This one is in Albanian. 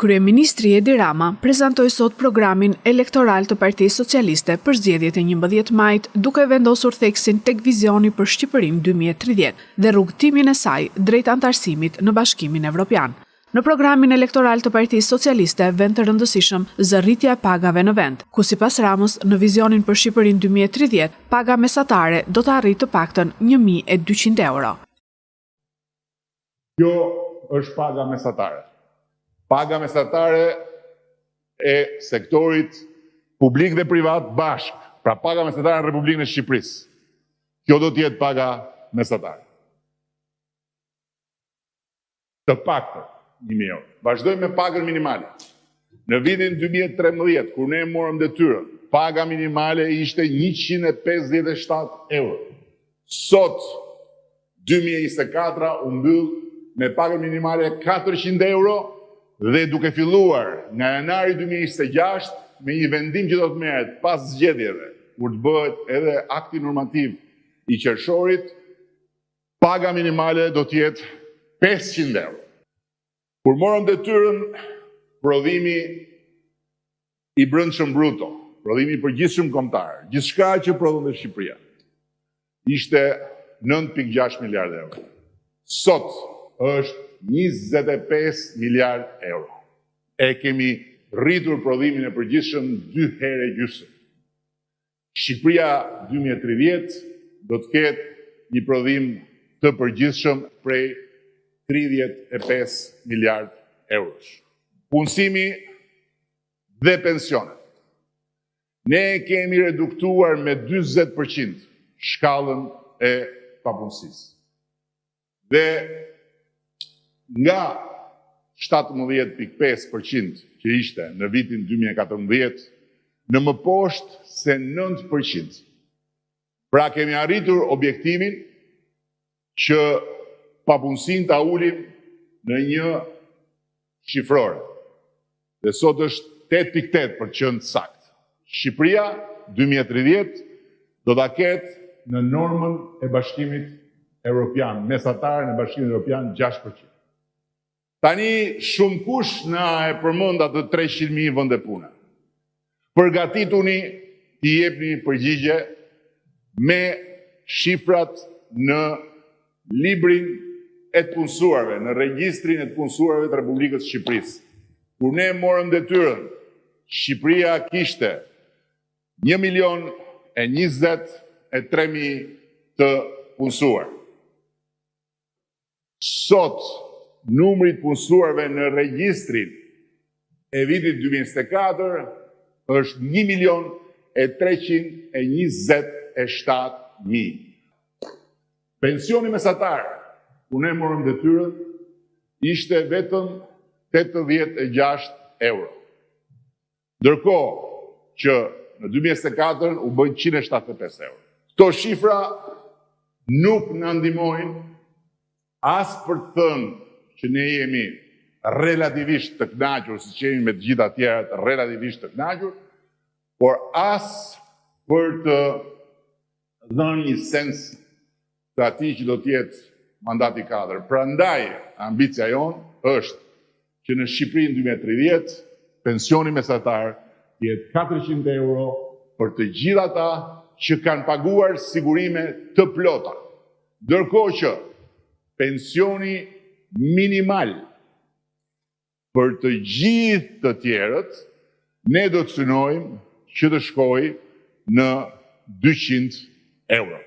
Kryeministri Edi Rama prezantoi sot programin elektoral të Partisë Socialiste për zgjedhjet e 11 majit, duke vendosur theksin tek vizioni për Shqipërinë 2030 dhe rrugëtimin e saj drejt anëtarësimit në Bashkimin Evropian. Në programin elektoral të Partisë Socialiste vend të rëndësishëm zë rritja e pagave në vend, ku sipas Ramës në vizionin për Shqipërinë 2030, paga mesatare do të arrijë të paktën 1200 euro. Kjo është paga mesatare. Paga mesatare e sektorit publik dhe privat bashkë, pra paga mesatare në Republikën e Shqipërisë. Kjo do të jetë paga mesatare. Të paktën 1000 euro. Vazhdojmë me pagën minimale. Në vitin 2013, kur ne morëm detyrën, paga minimale ishte 157 euro. Sot, 2024 u mbyll me pagën minimale 400 euro dhe duke filluar nga janari 2026 me një vendim që do të merret pas zgjedhjeve, kur të bëhet edhe akti normativ i qershorit, paga minimale do të jetë 500 euro. Kur morëm detyrën, prodhimi i brendshëm bruto, prodhimi i përgjithshëm kombëtar, gjithçka që prodhonte Shqipëria, ishte 9.6 miliard euro. Sot është 25 miliard euro. E kemi rritur prodhimin e përgjithshëm 2 herë e gjysmë. Shqipëria 2030 do të ketë një prodhim të përgjithshëm prej 35 miliard eurosh. Punësimi dhe pensionet. Ne kemi reduktuar me 40% shkallën e papunësisë. Dhe nga 17.5% që ishte në vitin 2014, në më poshtë se 9%. Pra kemi arritur objektivin që papunësinë ta ulim në një shifrore. Dhe sot është 8.8 për të qenë sakt. Shqipëria 2030 do ta ketë në normën e Bashkimit Evropian, mesataren e Bashkimit Evropian 6%. Tani shumë kush na e përmend atë 300.000 vende pune. Përgatituni t'i jepni përgjigje me shifrat në librin e të punësuarve, në regjistrin e të punësuarve të Republikës së Shqipërisë. Kur ne morëm detyrën, Shqipëria kishte 1 milion e 23 mijë të punësuar. Sot, numri i të punësuarve në regjistrin e vitit 2024 është 1 milion e 327 mijë. Pensioni mesatar, kur ne morëm detyrën, ishte vetëm 86 euro. Ndërkohë që në 2024 u bën 175 euro. Këto shifra nuk na ndihmojnë as për të thënë që ne jemi relativisht të kënaqur, siç jemi me të gjitha të tjerat relativisht të kënaqur, por as për të dhënë një sens të atij që do të jetë mandati 4. Prandaj ambicia jonë është që në Shqipëri në 2030 pensioni mesatar të jetë 400 euro për të gjithë ata që kanë paguar sigurime të plota. Ndërkohë që pensioni minimal për të gjithë të tjerët, ne do të synojmë që të shkojë në 200 euro.